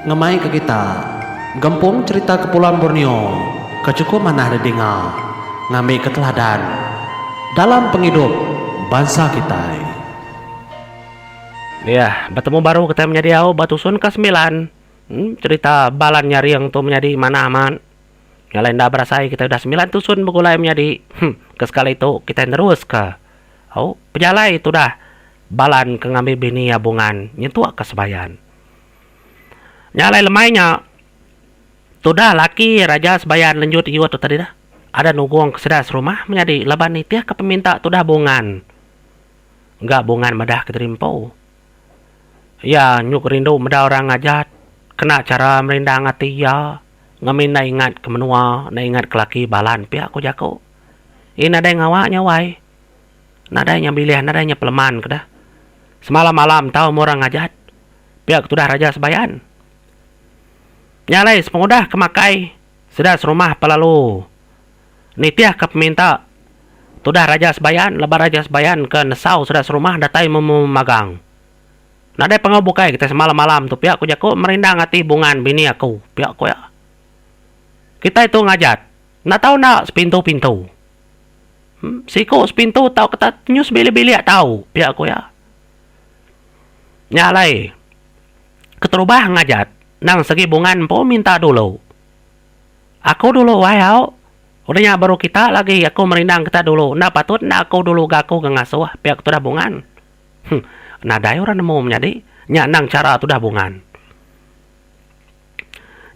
Ngemai ke kita gempung cherita Kepulauan Borneo ke chukup manah didinga ngambi ke teladan dalam pengidup bansa kitai. Iya, betemu baru kitai menyadi au ba tusun ke semilan. Cherita Balan Nyaring tu menyadi manah amat. Nya alai enda berasai kitai udah semilan tusun begulai menyadi. Ke sekali tu kitai neruska au pejalai tudah Balan ke ngambi bini iya Bungan nyentuk ke Sebayan. Nya alai lemai nya tudah laki Raja Sebayan Lenjut Iyut tu tadi dah ada nugong ke sida serumah menyadi laban nitihka peminta tudah Bungan. Ga Bungan madah kediri empu. Iya nyuk rindu meda orang ngajat kena chara merindang ati iya ngambi enda ingat ke menua enda ingat ke laki balan pia ku jaku. Iya nadai ngawa nya wai. Nadai nya bilih nadai nya peleman ke dah. Semalam malam tau meh orang ngajat pia ke tudah Raja Sebayan. Nya alai sepengudah ke makai sida serumah pelalu. Nitihka peminta tudah Raja Sebayan laban Raja Sebayan ke nesau sida serumah datai memagang. Nadai pengawa bukai kitai semalam-malam tu pia ku jaku merindang ati bungan bini aku, pia ku iya. Kitai tu ngajat enda tau enda sepintu-pintu. Siku sepintu tauka ta nyu sebilik-bilik tau, pia ku iya. Nya alai keterubah ngajat endang segi bungan empu minta dulu. Aku dulu wai au. Udah nya baru kita lagi aku merindang kita dulu enda patut enda aku dulu ga aku ga ngasuh pia ke tudah bungan. Huh nadai orang nemu menyadi nya endang chara tudah bungan.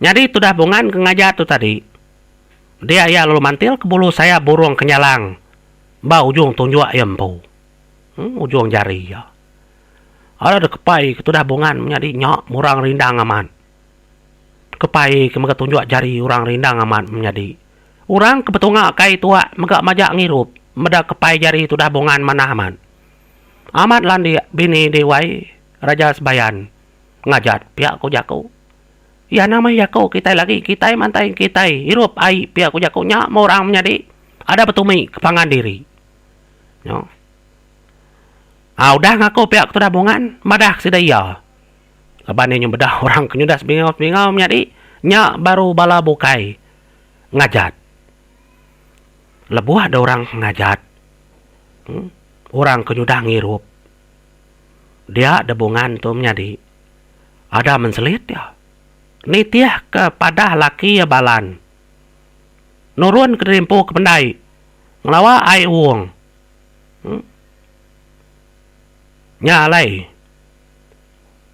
Nyadi tudah bungan ke ngajar tu tadi dia iya lalu mantil ke bulu sayap burung kenyalang ba ujung tunjuk iya empu. Huh ujung jari iya. Ada dikepai ke tudah bungan menyadi nya murang rindang amat. Kepai ke mega tunjuk jari orang rindang amat menyadi. Orang ke betunga kai tuak mega majak ngirup meda kepai jari tudah bungan manah amat. Amat landik bini di wai Raja Sebayan ngajat pia ku jaku. Iya nama jaku kitai lagi kitai mantai kitai irup ai pia ku jaku nya meh orang menyadi ada betumi ke pangan diri. Nyo. Aa udah ngaku pia ku tudah bungan madah sida iya. Laban iya nyembedah orang ke nyudah sebingau-sebingau menyadi, nya baru bala bukai ngajat. Lebuh ada orang ngajat, orang ke nyudah ngirup, dia debungan tu menyadi ada menselit iya. Nitihka padah laki iya Balan, nurun ke diri empu ke pendai ngelawa ai wong. Nya alai.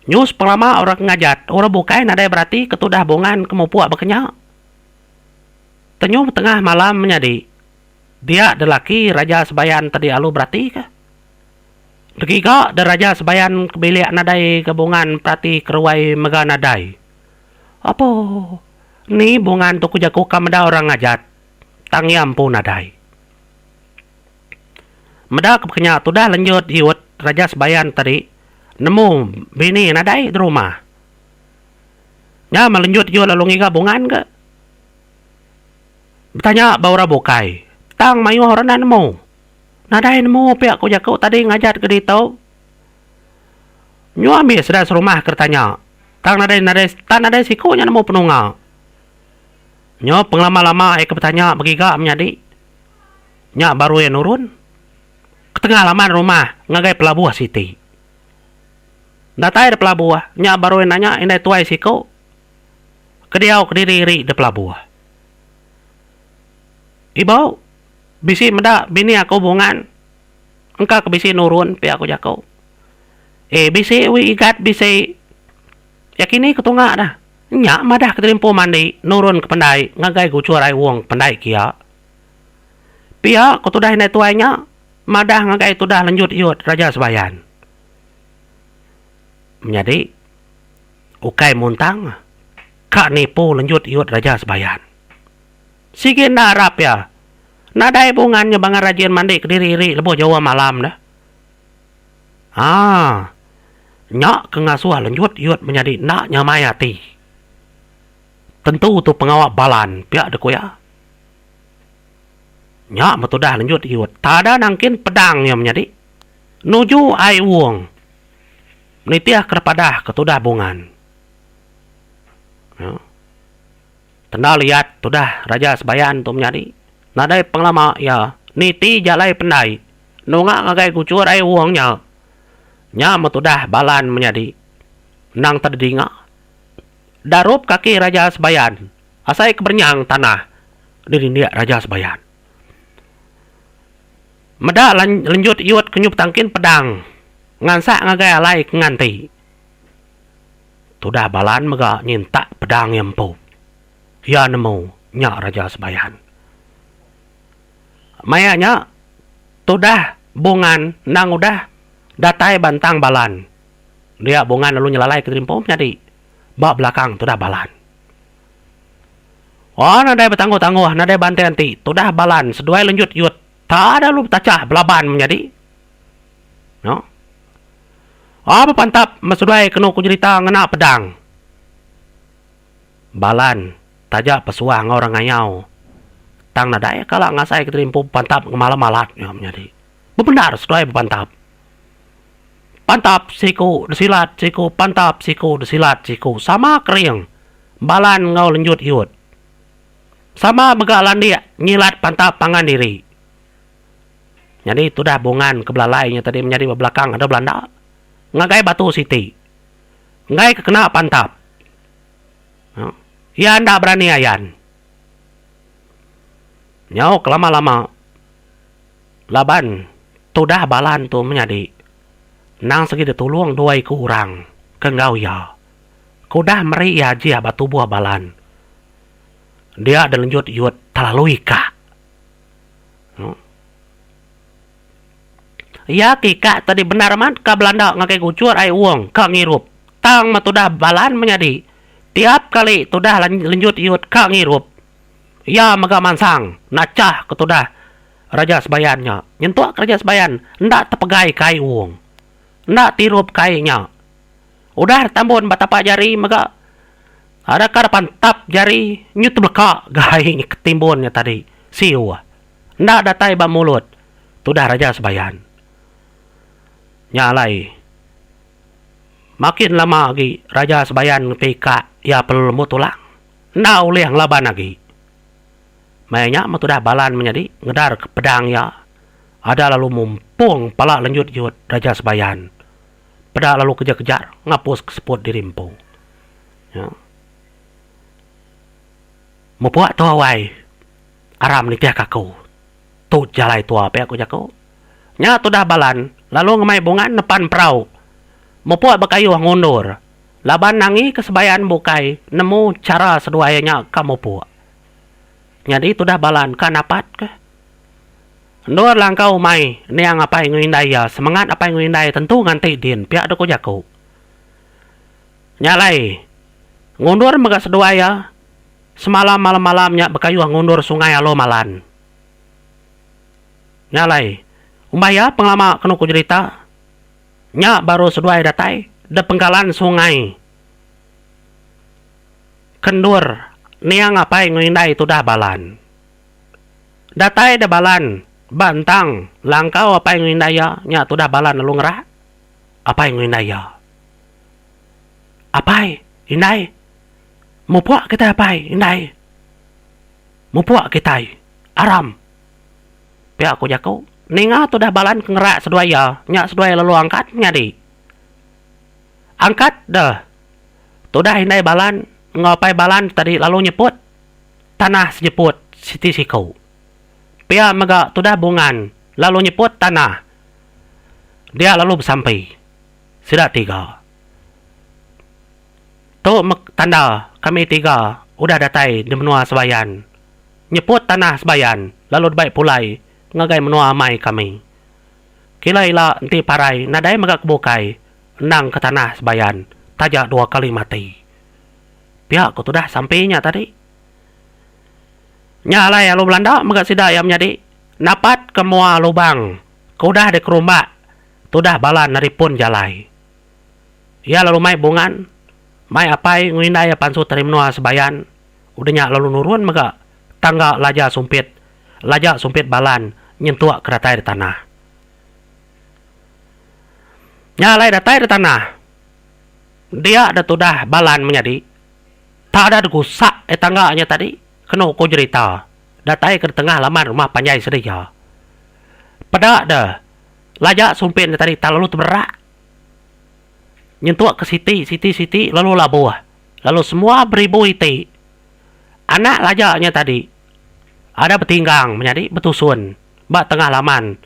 News pengelama orang ke ngajat, orang bukai nadai berati ke tudah bungan ke mupuk baka nya. Tenyuh tengah malam menyadi, dia lelaki Raja Sebayan tadi alu berati ke. Degiga de Raja Sebayan ke bilik nadai ke bungan perati ke ruai mega nadai. Apo, ni bungan tu ku jaku ka meda orang ngajat, tang iya empu nadai. Meda ke pekenya tudah lenjut iut Raja Sebayan tadi nemu bini nadai di rumah. Nya meh lenjut iut lalu ngiga bungan ke. Betanya ba orang bukai tang mayuh orang enda nemu. Nadai nemu pia ku jaku tadi ngajat ke ditu. Nyu ambis sida serumah ke ditanya tang nadai nadai tang nadai siku nya nemu penunga. Nyu pengelama lama iya ke betanya begiga menyadi. Nya baru iya nurun ke tengah laman rumah ngagai pelabuh siti. Datai da pelabuh, nya baru iya nanya indai tuai siku ke diau kediri iri da pelabuh. Ibu, bisi meda bini aku bungan engka ke bisi nurun pia ku jaku. Eh bisi wi igat bisi. Ya kini ke tunga dah. Nya madah ke terimpu mandi nurun ke pendai ngagai guchur ai wong pendai kia. Pia ko tudah indai tuai nya madah ngagai tudah lenjut iut Raja Sebayan. Menyadi ukai muntang ka nipu lenjut iut Raja Sebayan. Sigi enda arap iya. Nadai bungan nya bangat rajin mandi kediri iri lebuh jauh malam dah. Haa. Nya ke ngasuh lenjut iut menyadi enda nyamai ati. Tentu tu pengawa balan pia dek ku iya. Nya metudah lenjut iut. Tada nangkin pedang iya menyadi. Nuju ai wong. Nitih ke padah ke tudah bungan. Ya. Tenda liat tudah Raja Sebayan tu menyadi. Nadai pengelama iya niti jalai pendai nunga ngagai guchur ai wong nya. Nya meh tudah Balan menyadi endang tededinga. Darup kaki Raja Sebayan asai ke berenyang tanah dirindik Raja Sebayan. Meda lenjut yut ke nyu betangkin pedang ngansak ngagai alai ke nganti. Tudah Balan mega nyintak pedang iya empu. Iya nemu nya Raja Sebayan. Maya nya, tudah Bungan endang udah datai ba entang Balan. Dia Bungan lalu nyelalai ke diri empu menyadi ba belakang tudah Balan. Oh nadai betangguh-tangguh, nadai beanti-anti, tudah Balan seduai lenjut yut tak lalu betachah belaban menyadi. No. Oh bepantap me seduai kenu ku jerita ngena pedang. Balan taja pesuah enggau orang ngayau tang nadai kala ngasai ke diri empu bepantap ngemalat-malat nya menyadi. Bebendar seduai bepantap. Pantap siku desilat siku pantap siku desilat siku sama kering balan enggau lenjut yut. Sama mega landik nyilat pantap pangan diri. Nyadi tudah bungan ke belalai nya tadi menyadi ba belakang ada belanda ngagai batu siti. Enggai ke kena pantap. Iya enda berani ayan. Nyau kelama-lama. Laban tudah balan tu menyadi endang segi ditulung dua iku orang ke enggau iya ke udah meri iya ajih ba tubuh balan. Dia dilenjut yut terlalu ikak. Iya ke ikak tadi bendar amat ka belanda ngagai guchur ai wong ka ngirup tang meh tudah balan menyadi tiap kali tudah lenjut yut ka ngirup iya mega mansang nachah ke tudah Raja Sebayan nya. Nyentuk ke Raja Sebayan enda tepegai ke ai wong. Enda tirup ke ai nya. Udah ditambun ba tapak jari mega ada ka pantap jari nyu tebeleka ga ai ke timbun nya tadi. Siuh. Enda datai ba mulut tudah Raja Sebayan. Nya alai makin lama agi Raja Sebayan ngepi ka iya perlu lembut tulang. Enda ulih ngelaban agi. Maya nya meh tudah Balan menyadi ngedar ke pedang iya ada lalu mumpung pala lenjut yut Raja Sebayan. Peda lalu kejar-kejar ngapus ke seput diri empu. Nya. Mupuk tua wai aram nitih ke aku. Tu jalai tua pia ku jaku. Nya tudah Balan lalu ngemai bungan nepan perau. Mupuk bekayuh ngundur laban nangi ke Sebayan bukai nemu chara seduai iya nya ka mupuk. Nyadi tudah balan ka napat ke. Endur langkau umai niang apai enggau indai iya semengat apai enggau indai tentu nganti din pia deka jaku. Nya alai ngundur mega seduai iya semalam malam-malam nya bekayuh ngundur sungai Alo Malan. Nya alai umbah iya pengelama kenu ku jerita nya baru seduai datai de pengkalan sungai. Kendur niang apai enggau indai tudah balan. Datai da balan ba entang langkau apai enggau indai iya nya tudah balan lalu ngerak apai enggau indai iya. Apai, indai, mupuk kitai apai, indai. Mupuk kitai, aram. Pia ku jaku. Ninga tudah balan ke ngerak seduai iya nya seduai lalu angkat nyadi. Angkat deh. Tudah indai Balan enggau apai Balan tadi lalu nyeput tanah sejeput siti siku. Pia mega tudah Bungan lalu nyeput tanah dia lalu besampi. Sida tiga. Tu meh tanda kami tiga udah datai di menua Sebayan. Nyeput tanah Sebayan lalu dibai pulai ngagai menua amai kami. Kila ila enti parai nadai mega ke bukai endang ke tanah sebayan taja dua kali mati. Pia ku tudah sampi nya tadi. Nya alai alu belanda mega sida iya menyadi napat ke mua lubang ke udah dikerumbak tudah balan ari pun jalai. Iya lalu mai bungan, mai apai enggau indai iya pansut ari menua sebayan udah nya lalu nurun mega tangga laja sumpit laja sumpit balan nyentuk ke datai di tanah. Nya alai datai di tanah dia da tudah balan menyadi. Tak ada digusak eh tangga nya tadi kenu ku jerita datai ke tengah laman rumah panjai sida iya. Peda deh laja sumpit nya tadi tak lalu teberak nyentuk ke siti siti siti lalu labuh lalu semua beribu iti anak laja nya tadi ada betinggang menyadi betusun ba tengah laman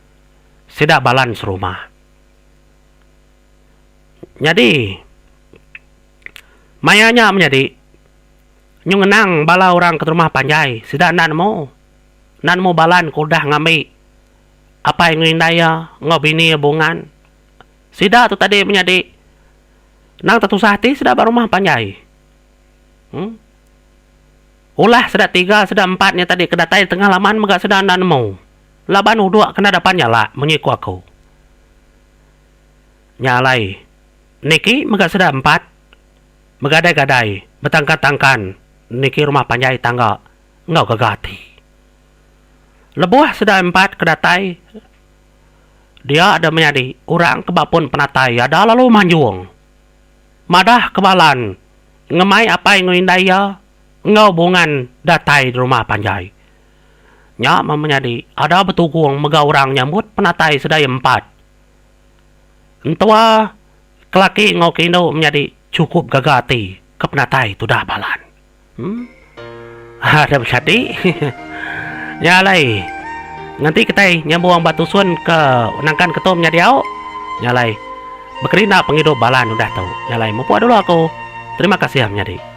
sida balan serumah. Nyadi maya nya menyadi nyu ngenang bala orang ke rumah panjai sida enda nemu. Enda nemu balan ke udah ngambi apai enggau indai iya enggau bini iya bungan. Sida tu tadi menyadi endang tetusah ati sida ba rumah panjai. Uhh ulah sida tiga sida empat nya tadi ke datai tengah laman mega sida enda nemu laban udok kena depan nyala munyi ku aku. Nya alai, niki mega sida empat begadai-gadai betangkan-tangkan niki rumah panjai tangga enggau gaga ati. Lebuh sida empat ke datai dia deh menyadi orang ke ba pun penatai ada lalu manjung madah ke balan ngemai apai enggau indai iya enggau bungan datai di rumah panjai. Nya meh menyadi ada betugung mega orang nyambut penatai sida empat. Entua ke laki enggau ke indu menyadi chukup gaga ati ke penatai tudah balan. Em. Ada menyadi. Nya alai nganti kitai nyambung ba tusun ke nangkan ke tu menyadi au. Nya alai bekerinda pengidup balan udah tu. Nya alai mupuk dulu aku. Terima kasih menyadi.